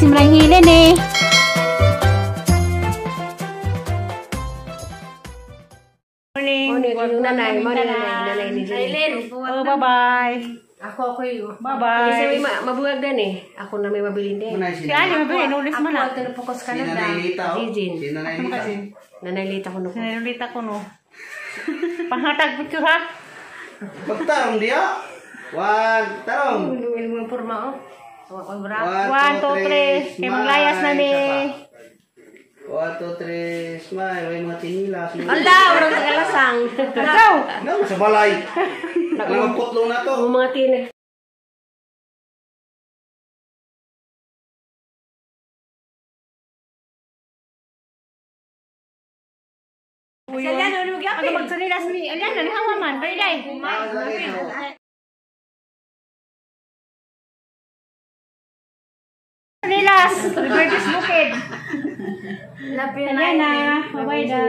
Si Marang Helen eh. Morning. Morning, nanay. Morning, nanay. Nanay ni Jenny. Oh, bye-bye. Ako yun. Bye-bye. Kasi may mabuwag din eh. Ako na may mabilin din. Si Ali, mabilin. Ulis man na. Ako, ito na po ko sa Si Canada. Nanay Lita, oh. Jijin. Si Nanay Lita. Nanay Lita ko na po. Nanay Lita ko no. Panghatag picture ha. Magtarong diya. One, tarong. Inuil mo yung purma oh. 1, 2, 3. Kay maglayas na ni. 1, 2, 3, smile. May mga tinilas. Ala, walang tagalasang. Go! No, sa balay. Alam ang putlong na to. Ang mga tini. Ano magsanilas ni? Ayan, nanihawa man. Bye, day. Sanilas. British Bukid. Ayan na. Bye-bye na.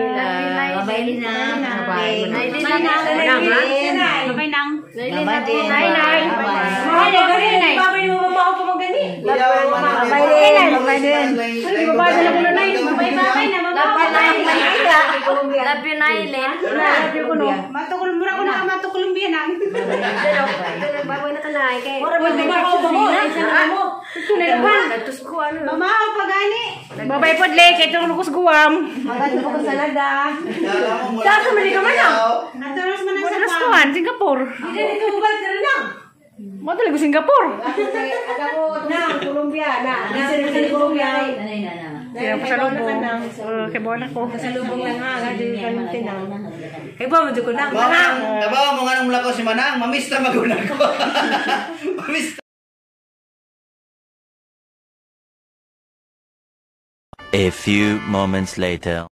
Bye-bye, Lina. Bye. Bye. Bye-bye nang. Bye-bye din. Bye, nay. Bye. Bye, nay. Bye din. Bye, na lang nay. Bye, bye na. Bye, bye. Love you, Nailin. Love you ko no. Matukulong mura ko na matukulong biyan ang. Baboy na tanay. Kay. Nagtus ko ano. Mamaw pagani. Babay pod le kay tong lukos guwam. Saan sa ka man ah? Naturos man ang sa kuan Singapore. Hindi dito mobile diri lang. Mo talaga Singapore. Na, Colombia na. Nasa Colombia. Nanay na na. Kaya pasalubong. Kay buwan ako. Pasalubong lang ha, gadi kalimtin na. Kay ba mo ko na. Manang, kabaw mo nga nang mulako si Manang, mamista magulang ko. Mamista. A few moments later.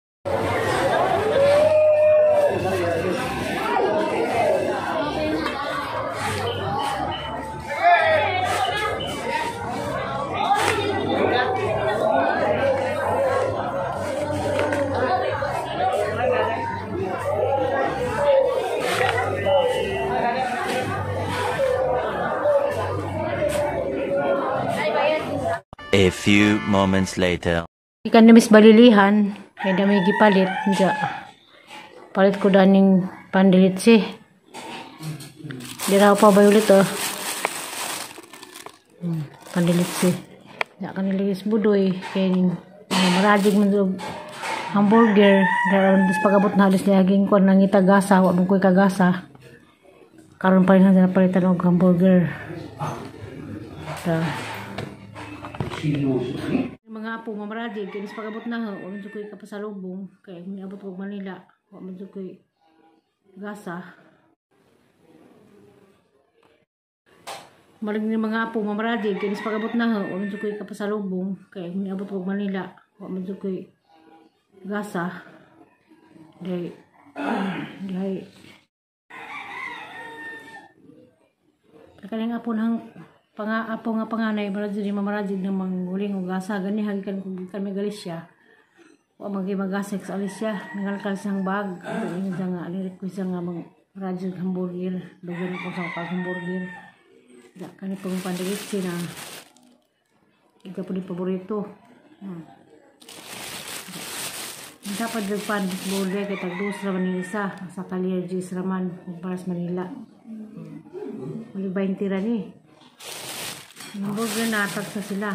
A few moments later. Ikan na mis balilihan kay dami gipalit ja. Palit ko daning pandilitsi. Dira pa ba ulit oh. Pandilitsi. Ja kanila budoy kay marajig man og hamburger dara bis pagabot na halos niaging kon nangita gasa wa man koy kagasa. Karon pa rin na palitan og hamburger. Ta. Mga apo mamaradig kay pagabot na ho, wa man jud koy kapasalubong kay niabot og Manila, wa man jud koy gasa. Malig ni mga apo mamaradig kay pagabot na ho, wa man jud koy kapasalubong kay niabot og Manila, wa man jud koy gasa. Dai dai kaning apo nang apo nga panganay marajud ni mamarajig ng manghuling og gasa gani hagikan kung gikan may Galicia wa man gyud magasa sa Alicia nangalkal sang bag ingon siya nga ni request nga mang marajud hamburger dugan ko sa pag hamburger da kani pong pandigit na ika po ni paborito. Dapat dragpan border kay tag dos ra man ni isa sa Kalier G raman kumpara sa Manila. Wali 20 ra ni. Hamburger na tagsa sila.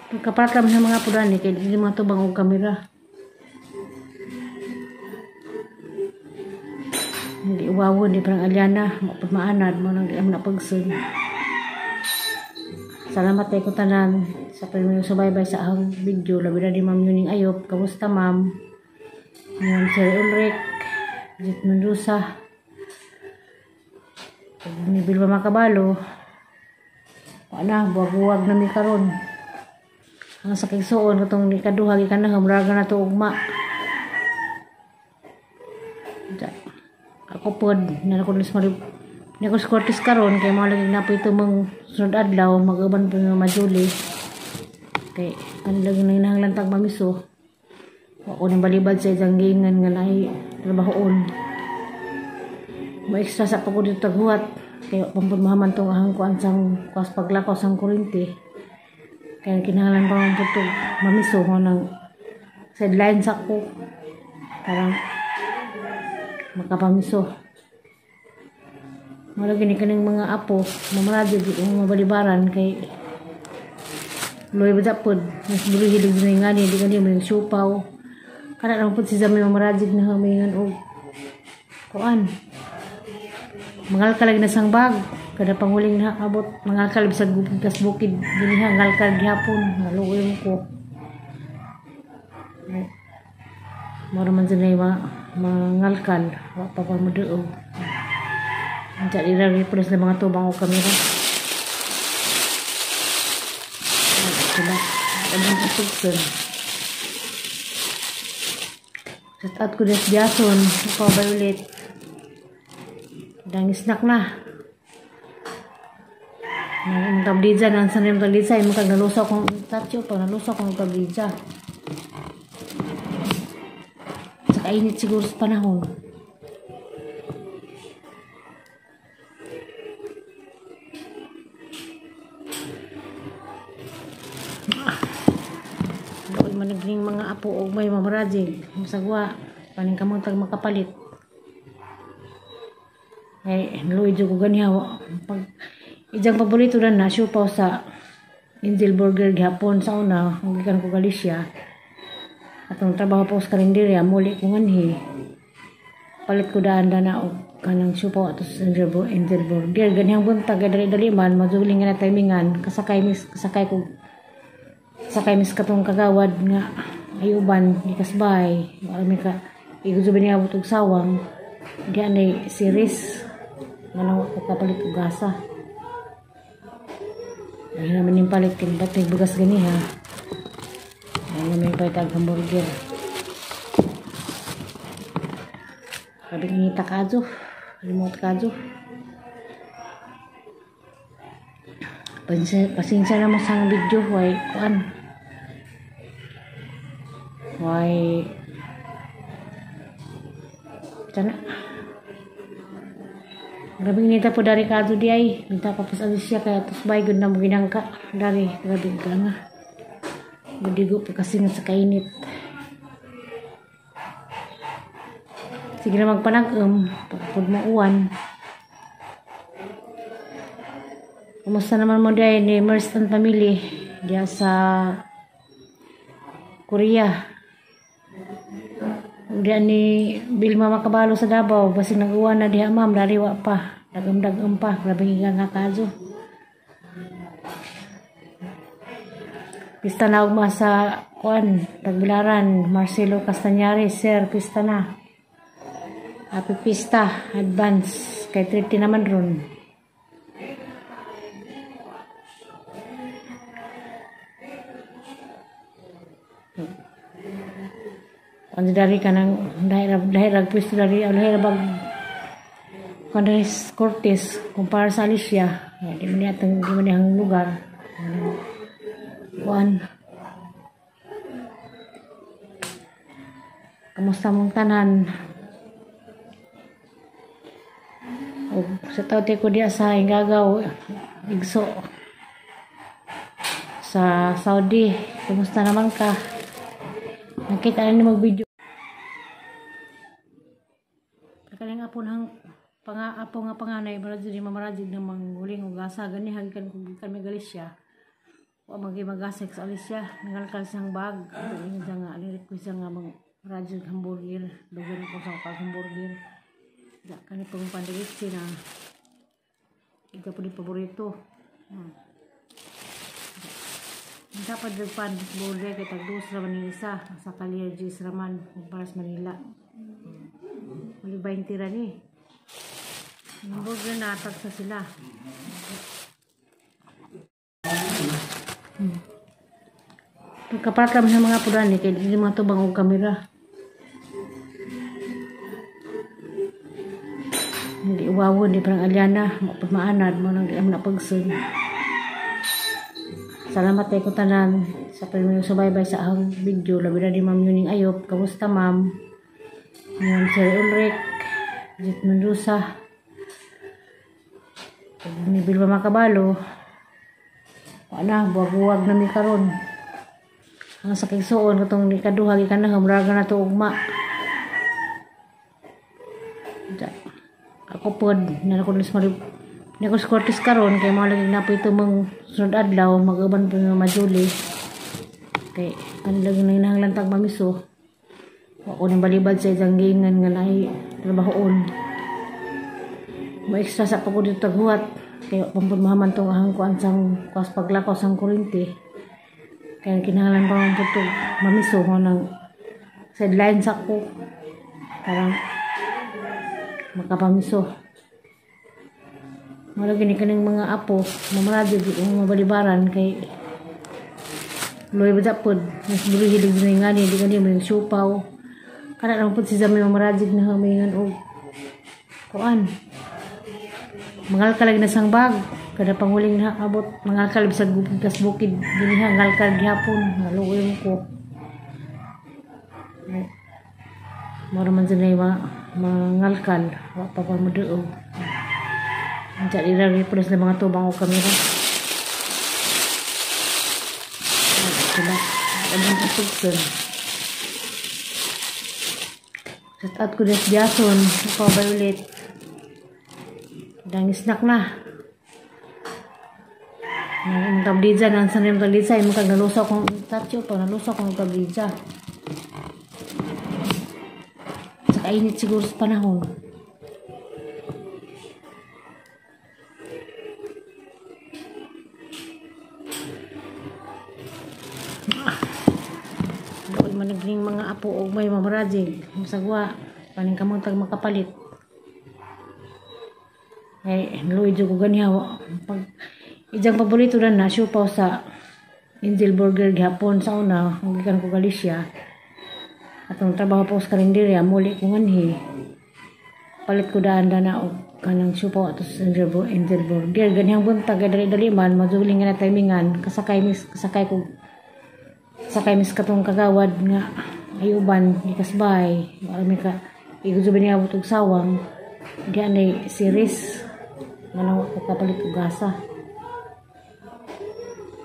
Pagkaparat kami sa mga pudan eh, kaya hindi mga tubang og kamera. Hindi uwawon, di parang alyana, maanad mo nang di mo napagsun. Salamat tayo ko tanan sa pag-subaybay sa akong video. Labi na di Ma'am Yuning Ayop. Kamusta ma'am? Ma'am Sir Ulrich, Jit Mendoza. Ni Bilba Makabalo. Wala, buwag-buwag na mi karon. Ang sa kigsuon katong ikaduha gikan na muraga na to ugma. Ako pod na ko nis mari ni ko Cortes karon kay mao lagi na po ito mong sunod adlaw mag-uban po nga majuli. Kay kan lagi nang hinahanglan tag mamiso. Wa ko ning balibad sa isang giingan nga naay trabahoon. Ma-extra sa pagod dito taghuwat. Kaya pampun mahaman tong ahang kuan sang kuas paglakaw sang kuryente. Kaya kinahanglan pa man pud tog mamiso mo nang sideline sa ko parang makapamiso. Mura gini kaning mga apo, mamarado di ko mabalibaran kay luoy ba pod mas buri hilig na ngani di kani mo siupaw. Kana lang pud si Zamay mamarajig na hamingan og kuan. Mangalkal lagi na sang bag kada panghuling na abot mangalkal bisag tas bukid dinhi ngalkal gihapon naluoy mo ko. Mura man sila mangalkal wa pa pa mo duo. Unsa dira repress na mga tubang og kamera. Sila anong pagsun. Shout out ko des Jason, pa Violet. Dang snack na. Nang tablidza nang sa nang tablidza imo kag nalusaw kong tatyo pa nalusaw kong tablidza. Saka init siguro sa panahon. Doon man naging mga apo og may mamarajig masagwa paning kamong tag makapalit. Ay luoy jud ko ganiha pag ijang paborito na na siupaw sa Angel Burger gihapon sa una gikan ko Galicia. Atong trabaho po sa karinderya muli ko nganhi. Palit ko daan na og kanang siupaw ato sa Angel Burger ganihang buntag dali-dali man majuling nga na timingan kasakay ko sakay mis katong kagawad nga ayuban ni kasbay marami ka igudyo ba niya abot og sawang di anay series manang ko kapalit og gasa. Ay naman yung palit kay ba't may bugas gani ha. Ay naman yung palit ang hamburger. Sabi ngita kadyo, remote kadyo. Pasensya na mo sa video way kuan. Way sana. Grabe ngita po dari kadyo di ay. Minta pa pas siya kaya tos bay gud na mo ginangka dari grabe ka nga. Budigo pa kasi nga sa kainit. Sige na magpanag-um, pagpud mo uwan. Kumusta naman mo dahil ni Merston family diya sa Korea. Diya ni Bilma Makabalo sa Davao, basig nag-uwan na diha ma'am, dariwa pa, dagam-dagam pa, grabe nga kaso. Pista na ugma sa kuan, Tagbilaran, Marcelo Castañares, sir, pista na. Happy pista, advance, kay 30 naman ron. Kung dari ka ng dahil pwesto dari dahil bag Andres Cortez kumpara sa Alicia, di man niya di man niya ang lugar. Kuan. Kamusta mong tanan? O, sa taote ko diya sa Ingagaw, Igso. Sa Saudi, kumusta naman ka? Nakita na ni mag-video. Kaning apo nang apo nga panganay maradyo ni mamarajig na manghuling og gasa gani hagikan ko gikan may Galicia. Wa man gyud magasa sa Alicia, nangalkal sang bag. Ingon siya nga ani request nga mang maradyo hamburger, dugan ko sa pag hamburger. Da kani pong pandilitsi na ikaw po ni paborito. Dapat dragpan border kay tag dos ra man ni isa sa Kalye G raman kumpara sa Manila. Mali 20 ra ni. Ang burger na tagsa sila. Pagkaparat kami sa mga puran ni kay dili mga tubang og kamera. Hindi uwawon di parang alyana, maanad mo nang di mo napagsun. Salamat kay ko tanan sa pagsubaybay sa akong video. Labi na di Ma'am Yuning Ayop. Kamusta ma'am? Ma'am Sir Ulrich, Jit Mendoza. Ni Bilma Makabalo. Wala, buwag-buwag na mi karon. Ang sa kigsuon katong ikaduha gikan na muraga na to ugma. Ako pod na ako nis mari ni ko Cortes karon kay mao lagi na po ito mong sunod adlaw mag-uban po nga majuli. Kay kan lagi nang hinahanglan tag mamiso. Wa ko ning balibad sa isang giingan nga naay trabahoon. Mo extra sa pa ko dito taghuwat kay wa pud mahaman tong ahang kuan sang kuas paglakaw sang kuryente. Kaya kinahanglan pa man pud tog mamiso ko nang sideline sa ko para makapamiso. Mara gini kaning mga apo, mamarado di ko mabalibaran kay luoy ba pod, mas buri hilig na ngani di kani mo siupaw. Kana lang pod si Zami mamarajig na hamingan og kuan. Mangalkal lagi na sang bag kada panghuling na abot mangalkal bisag gas bukid dinhi ngalkal gihapon naluoy ko. Mora man sila mangalkal wa pa pa mo duo. Unsa dira ri pud sa mga tubang og kamera. Sila ang pagsun. Shout out ko des Jason, ako Violet. Dang snack na. Ang tablidza nang sa nang tablidza imo kag nalusaw kong tatyo pa nalusaw kong tablidza. Saka init siguro sa panahon. Doon managling mga apo og may mamarajig. Masagwa paning kamong tag makapalit. Ay, luoy jud ko ganiha. Pag ijang paborito na na siupaw sa Angel Burger gihapon sa una, gikan ko Galicia. Atong trabaho po sa karinderya, muli ko nganhi. Palit ko daan na og kanang siupaw ato sa Angel Burger. Ganihang buntag dali-dali man, majuling nga na timingan, kasakay mis katong kagawad nga ayuban ikasbay, marami ka igudyo ba niya abot og sawang. Di anay series manang ko kapalit og gasa.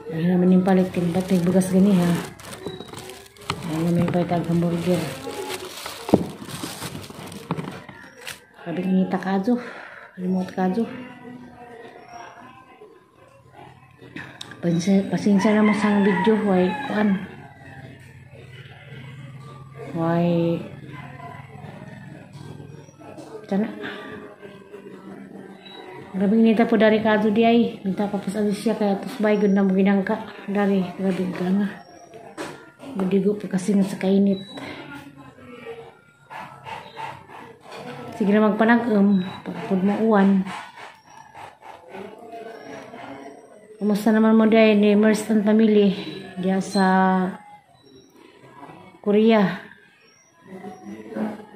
Ay naman yung palit kay ba't may bugas ganiha. Ay naman yung palit ang hamburger. Sabi ngita kadyo, remote kadyo. Pasensya na mo sang video way kuan. Way sana. Grabe nita po dari kadyo di ay. Minta pa po sa siya kaya tos bay gud na mo ginangka dari grabe ka nga. Budigo pa kasi nga sa kainit. Sige na magpanag-um, pagpud mo uwan. Kumusta naman mo dahil ni Merce and family diya sa Korea.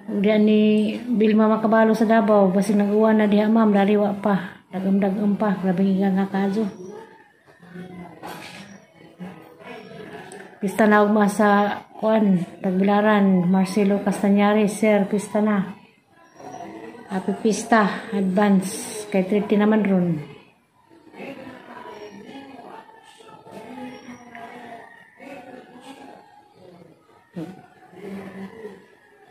Diya ni Bilma Makabalo sa Davao, basig nag-uwan na diha ma'am, dariwa pa, dagam-dagam pa, grabe nga kaso. Pista na ugma sa kuan, Tagbilaran, Marcelo Castañares, sir, pista na. Happy pista, advance, kay 30 naman ron.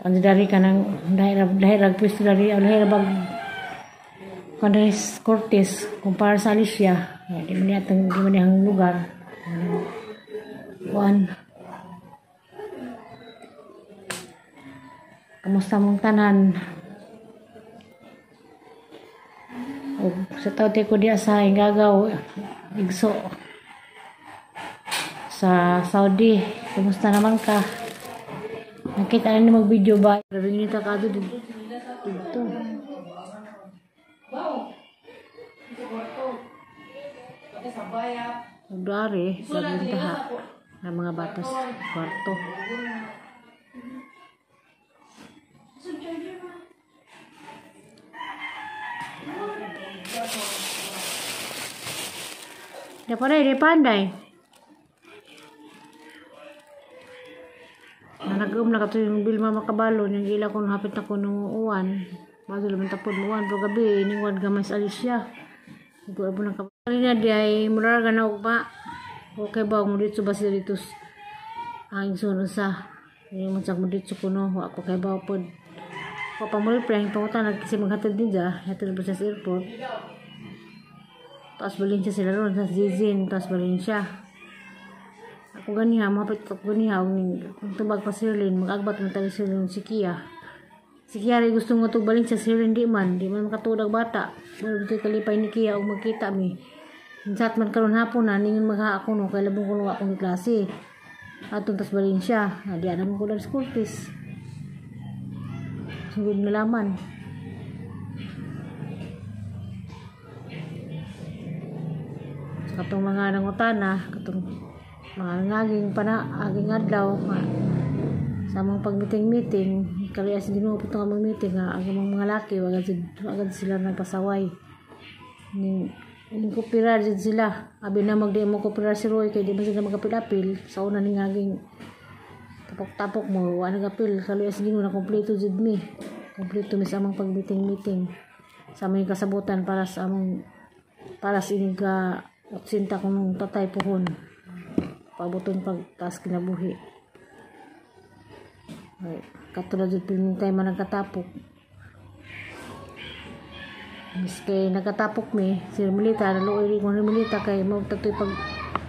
Kung dari ka ng dahil pwesto dari dahil bag Andres Cortez kumpara sa Alicia, di man niya di man niya ang lugar. Kuan. Kamusta mong tanan? O, sa taote ko diya sa Ingagaw, Igso. Sa Saudi, kumusta naman ka? Nakita na ni mag-video ba? Grabe nita ka dito. Dito. Dari, grabe taha ng mga bata sa kwarto. Di pa di panday. Nag-um na kato yung Bilma Makabalo, yung gila ko hapit na ko nung uwan. Bago naman tapod mo uwan, pero gabi, iniwan gamay sa Alicia. Siguro po nang kapalina di ay muraraga na ugma. Okay ba mo dito ba sila dito ang igsoon usa. Yung mo mo dito kuno wa ko kay ba pod. Wa pa mo reply ang pangutan kasi maghatid din dya, hatid ba siya sa airport. Taas Valencia sila ron sa Zizin, taas Valencia. Ako ganiha, mahapit ko ganiha kung tubag pa Sirlin, mag-agbat man tayo Sirlin si Kia. Si Kia rin gusto nga tug Valencia, Sirlin di man makatudag bata. Pero dito kalipay ni Kia og magkita mi. Insat man karon hapon na ningon magha ako no kay labong kuno akong klase. Atong tas Valencia, na di naman ko lang school fees. Sugod na laman. Sa katong mga nangutana, katong mga nangaging pana, aging adlaw nga sa among pag-meeting-meeting, kaya sa Ginoo po itong among meeting nga ang among mga laki wagad sila nagpasaway. Ning kupirar dyan sila. Abi na magdi mo kupirar si Roy kay di ba sila magapil-apil sa una ning aging tapok-tapok mo wa nagapil kaluya sa Ginoo na kompleto jud mi. Kompleto mi sa among pag-meeting-meeting. Sa among kasabutan para sa among para sa ining ka 80 kung tatay puhon. Pabuton pag taas kinabuhi. Ay, katulad jud pilmintay man nagkatapok. Miski nagkatapok mi si Romilita, naluoy rin ko Romilita kay mo tatoy pag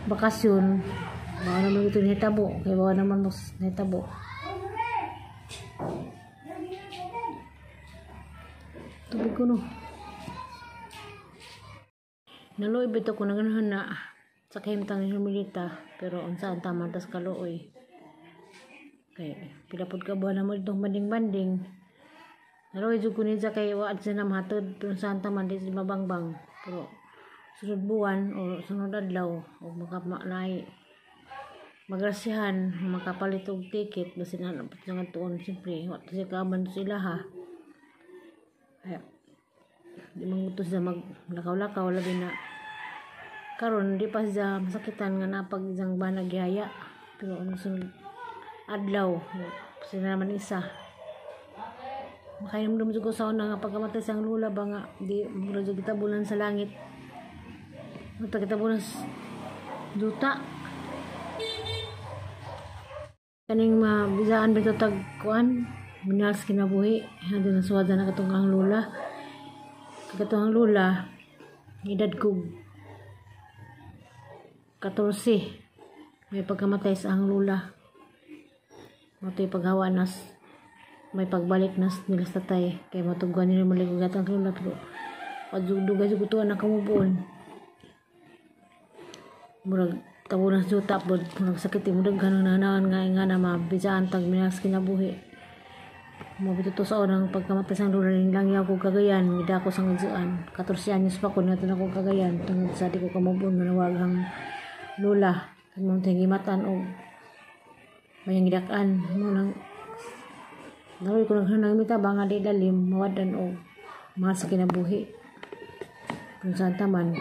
bakasyon. Baka naman ito nahitabo, kay baka naman mas nahitabo. Tubig ko no. Naluoy bitaw ko naganahan na sa kahimtang ni Romilita, pero unsaan tama tas kaluoy. Kay pila pod ka buwan na mo itong banding-banding. Naluoy jud ko niya kay wa siya na mahatod, pero unsaan tama di siya mabangbang. Pero sunod buwan o sunod adlaw o makapanaay magrasyahan makapalit og ticket basin na nga tuon siyempre wa siya kaaman sila ha. Ay, di mangutos siya maglakaw-lakaw labi na karon di pa siya masakitan nga napag isang banag gihaya, pero ang sunod adlaw sila naman isa makahinumdum jud ko sa una nga pagkamatay sang lula ba nga di mura jud gitabunan sa langit, mura gitabunan sa duta. Kaning mabisaan bitaw tag kuan minahal sa kinabuhi hadto na suwada na katong ang lula. Katong ang lula edad ko 14 may pagkamatay sa ang lula. Matoy paghawa nas may pagbalik nas nila sa tatay kay matugwan nila maligog ang lula pero padugdugay jud ko na kamubuon. Murag tabunan sa juta pod murag sakit imong daghan ang nanawan nga nga na mabisaan tag minahal sa kinabuhi. Mabito to sa unang pagkamatay sa lula ning langyaw ko Cagayan, midako sa ngadzuan. 14 anyos pa ko nato na ko Cagayan tungod sa di ko kamubuon manawag ang lula. Kanang tingimatan og mayang gidak-an mo nang naroy ko nang mita ba nga di lalim mawadan og mahal sa kinabuhi. Kung saan taman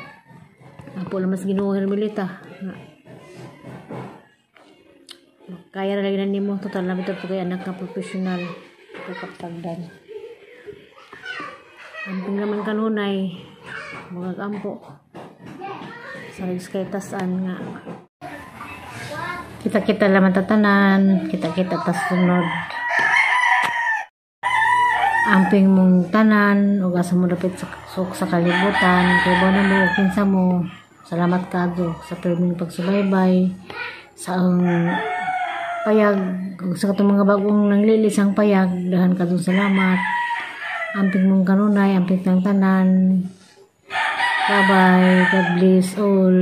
apo lamas Ginoo Hermelita. Kaya ra lagi na nimo total na bitaw kay anak ka professional kaptagdan. Amping naman kanunay mga ampo sa kay tasan nga kita-kita laman tatanan, kita-kita tas sunod. Amping mong tanan ug asa mo dapit sa sok sa kalibutan kay ba na mo kinsa mo. Salamat kadto sa perming pagsubaybay sa ang payag ug sa katong mga bagong nanglilis ang payag, dahan kadtong salamat. Amping mong kanunay, amping tang tanan. Bye bye. God bless all.